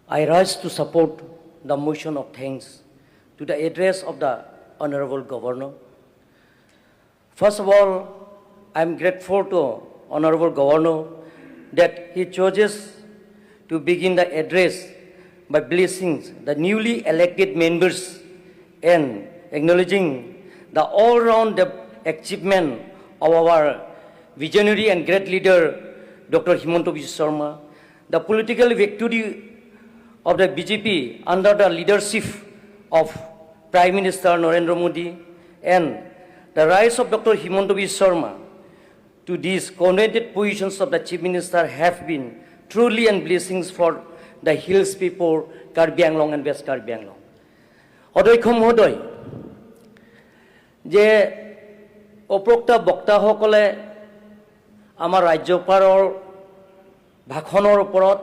I rise to support the motion of thanks to the address of the Honorable Governor. First of all, I am grateful to Honorable Governor that he chooses to begin the address by blessing the newly elected members and acknowledging the all-round achievement of our visionary and great leader, Dr. Himanta Biswa Sarma, the political victory of the BJP under the leadership of Prime Minister Narendra Modi and the rise of Dr. Himanta Biswa Sarma to these coveted positions of the Chief Minister have been truly and blessings for the hills people, Karbi Anglong and West Karbi Anglong. অধ্যক্ষ মহোদয়, যে উপৰোক্ত বক্তাসকলে আমাৰ ৰাজ্যপালৰ ভাষণৰ ওপৰত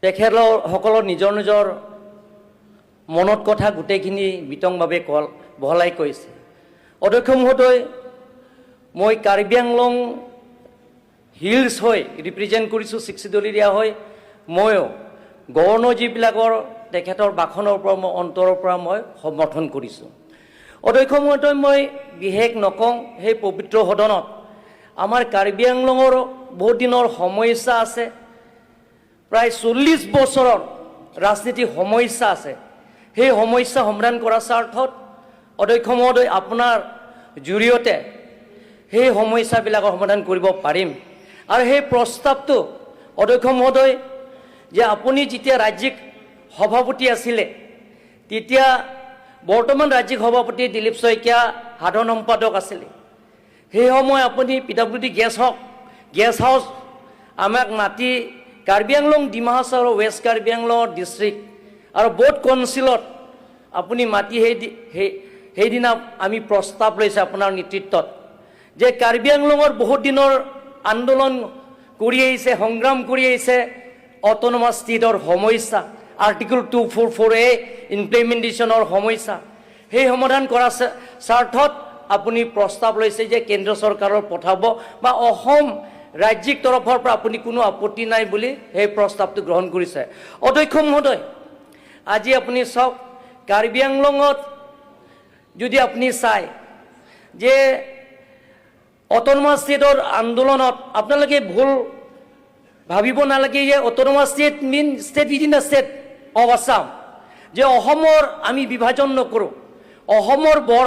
তেখেতসকলৰ নিজৰ নিজৰ মনত কথা গোটেইখিনি বিতংভাৱে কল বহলাই কৈছে। অধ্যক্ষ মহোদয়, মই কাৰ্বি আংলং হিলছ হৈ ৰিপ্ৰেজেণ্ট কৰিছোঁ, ছিক্স এৰিয়া হৈ। ময়ো গভৰ্ণৰ যিবিলাকৰ তেখেতৰ ভাষণৰ ওপৰত মই অন্তৰৰ পৰা মই সমৰ্থন কৰিছোঁ। অধ্যক্ষ মহোদয়, মই বিশেষ নকওঁ। সেই পবিত্ৰ সদনত আমাৰ কাৰ্বি আংলঙৰ বহুত দিনৰ সমস্যা আছে, প্ৰায় 40 বছৰৰ ৰাজনীতিক সমস্যা আছে। সেই সমস্যা সমাধান কৰাৰ স্বাৰ্থত, অধ্যক্ষ মহোদয়, আপোনাৰ জৰিয়তে সেই সমস্যাবিলাকৰ সমাধান কৰিব পাৰিম। আৰু সেই প্ৰস্তাৱটো, অধ্যক্ষ মহোদয়, যে আপুনি যেতিয়া ৰাজ্যিক সভাপতি আছিলে, তেতিয়া বৰ্তমান ৰাজ্যিক সভাপতি দিলীপ শইকীয়া সাধাৰণ সম্পাদক আছিলে। সেই সময় আপুনি পি ডাব্লিউ ডি গেষ্ট হওক গেষ্ট হাউচ আমাক মাতি কাৰ্বি আংলং, ডিমা হাছাও আৰু ৱেষ্ট কাৰ্বি আংলঙৰ ডিষ্ট্ৰিক্ট আৰু ব'থ কাউন্সিলত আপুনি মাতি সেইদিনা আমি প্ৰস্তাৱ লৈছে আপোনাৰ নেতৃত্বত যে কাৰ্বি আংলঙৰ বহুত দিনৰ আন্দোলন কৰি আহিছে, সংগ্ৰাম কৰি আহিছে, অট'নমাছ ষ্টেটৰ সমস্যা, Article 244A ইমপ্লিমেণ্টেশ্যনৰ সমস্যা, সেই সমাধান কৰাৰ স্বাৰ্থত আপুনি প্ৰস্তাৱ লৈছে যে কেন্দ্ৰ চৰকাৰৰ পঠাব বা অসম ৰাজ্যিক তৰফৰ পৰা আপুনি কোনো আপত্তি নাই বুলি সেই প্ৰস্তাৱটো গ্ৰহণ কৰিছে। অধ্যক্ষ মহোদয়, আজি আপুনি চাওক, কাৰ্বি আংলঙত যদি আপুনি চায় যে অট'নমাছ ষ্টেটৰ আন্দোলনত আপোনালোকে ভুল ভাবিব নালাগে যে autonomous state mean state within the state of Assam, যে অসমৰ আমি বিভাজন নকৰোঁ। অসমৰ বৰ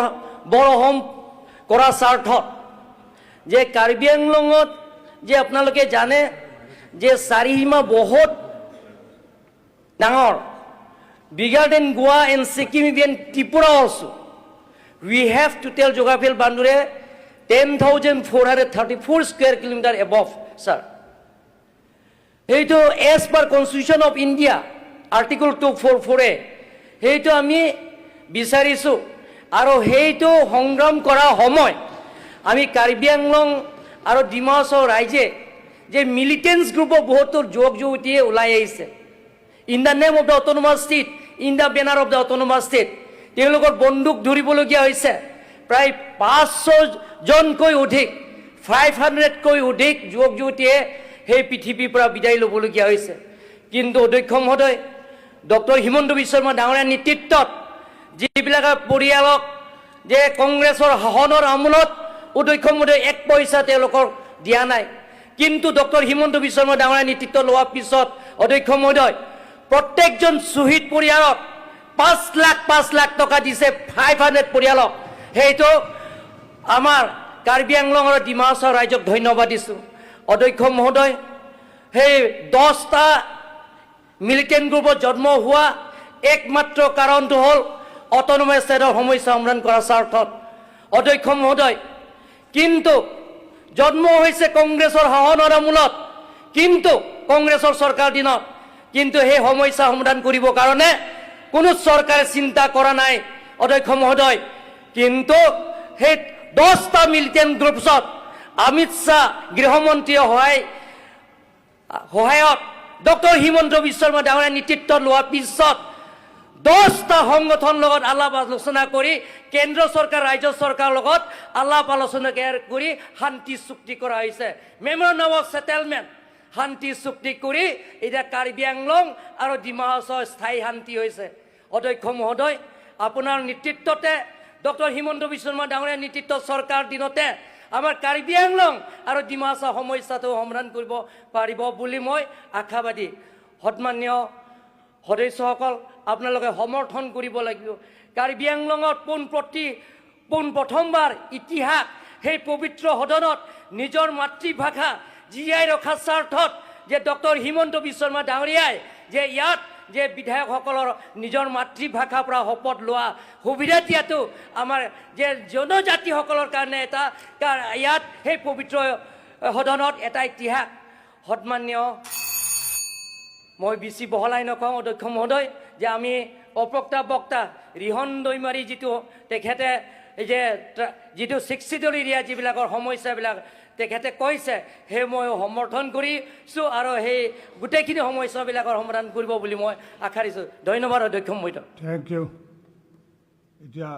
বৰ অসম কৰাৰ স্বাৰ্থত যে কাৰ্বি আংলঙত যে আপোনালোকে জানে যে চাৰিসীমা বহুত ডাঙৰ, bigger than Goa and Sikkim, even Tripura also. We have total geographical boundary 10,434 square kilometer above, sir. সেইটো as per Constitution of India, Article 244A, সেইটো আমি বিচাৰিছোঁ। আৰু সেইটো সংগ্ৰাম কৰা সময় আমি কাৰ্বি আংলং আৰু ডিমা হাছাও ৰাইজে যে মিলিটেণ্টছ গ্ৰুপৰ বহুতো যুৱক যুৱতীয়ে ওলাই আহিছে in the name of the autonomous state, in the banner of the autonomous state, তেওঁলোকৰ বন্দুক ধৰিবলগীয়া হৈছে। প্ৰায় 500 জনকৈ অধিক, 500তকৈ অধিক যুৱক যুৱতীয়ে সেই পৃথিৱীৰ পৰা বিদায় ল'বলগীয়া হৈছে। কিন্তু অধ্যক্ষ মহোদয়, ডক্টৰ হিমন্ত বিশ্ব শৰ্মা ডাঙৰীয়াৰ নেতৃত্বত যিবিলাক পৰিয়ালক যে কংগ্ৰেছৰ শাসনৰ আমোলত, অধ্যক্ষ মহোদয়, এক পইচা তেওঁলোকক দিয়া নাই। কিন্তু ডক্টৰ হিমন্ত বিশ্ব শৰ্মা ডাঙৰীয়াৰ নেতৃত্ব লোৱাৰ পিছত, অধ্যক্ষ মহোদয়, প্ৰত্যেকজন শ্বহীদ পৰিয়ালক 5 লাখ 5 লাখ টকা দিছে, 500 পৰিয়ালক। সেইটো আমাৰ কাৰ্বি আংলং আৰু ডিমা হাছাও ৰাইজক ধন্যবাদ দিছোঁ। অধ্যক্ষ মহোদয়, সেই 10টা মিলিটেণ্ট গ্ৰুপত জন্ম হোৱা একমাত্ৰ কাৰণটো হ'ল অট'নমাছ ষ্টেটৰ সমস্যা সমাধান কৰাৰ স্বাৰ্থত, অধ্যক্ষ মহোদয়। কিন্তু জন্ম হৈছে কংগ্ৰেছৰ শাসনৰ আমোলত, কিন্তু কংগ্ৰেছৰ চৰকাৰ দিনত, কিন্তু সেই সমস্যা সমাধান কৰিবৰ কাৰণে কোনো চৰকাৰে চিন্তা কৰা নাই, অধ্যক্ষ মহোদয়। কিন্তু সেই 10টা মিলিটেণ্ট গ্ৰুপছত অমিত শ্বাহ গৃহমন্ত্ৰীয়ে সহায়ত ডক্টৰ হিমন্ত বিশ্ব শৰ্মা ডাঙৰীয়াৰ নেতৃত্বত লোৱাৰ পিছত 10টা সংগঠনৰ লগত আলাপ আলোচনা কৰি, কেন্দ্ৰ চৰকাৰ, ৰাজ্য চৰকাৰৰ লগত আলাপ আলোচনা কৰি শান্তি চুক্তি কৰা হৈছে, মেমৰেণ্ডাম অফ ছেটেলমেণ্ট। শান্তি চুক্তি কৰি এতিয়া কাৰ্বি আংলং আৰু ডিমা হাছাওৰ স্থায়ী শান্তি হৈছে। অধ্যক্ষ মহোদয়, আপোনাৰ নেতৃত্বতে, ডক্টৰ হিমন্ত বিশ্ব শৰ্মা ডাঙৰীয়াৰ নেতৃত্ব চৰকাৰ দিনতে আমাৰ কাৰ্বি আংলং আৰু ডিমা হাছাও সমস্যাটো সমাধান কৰিব পাৰিব বুলি মই আশাবাদী। সন্মানীয় সদস্যসকল, আপোনালোকে সমৰ্থন কৰিব লাগিব। কাৰ্বি আংলঙত পোনপ্ৰথমবাৰ ইতিহাস সেই পবিত্ৰ সদনত নিজৰ মাতৃভাষা জীয়াই ৰখাৰ স্বাৰ্থত যে ডক্টৰ হিমন্ত বিশ্ব শৰ্মা ডাঙৰীয়াই যে ইয়াত যে বিধায়কসকলৰ নিজৰ মাতৃভাষাৰ পৰা শপত লোৱা সুবিধা দিয়াটো আমাৰ যে জনজাতিসকলৰ কাৰণে এটা ইয়াত সেই পবিত্ৰ সদনত এটা ইতিহাস। সন্মানীয়, মই বেছি বহলাই নকওঁ অধ্যক্ষ মহোদয়, যে আমি অপক্তা বক্তা ৰিহন দৈমাৰী যিটো তেখেতে এই যে যিটো ছিক্স চিডুল এৰিয়া যিবিলাকৰ সমস্যাবিলাক তেখেতে কৈছে, সেই মই সমৰ্থন কৰিছোঁ আৰু সেই গোটেইখিনি সমস্যাবিলাকৰ সমাধান কৰিব বুলি মই আশা দিছোঁ। ধন্যবাদ অধ্যক্ষ মহোদয়। Thank U. এতিয়া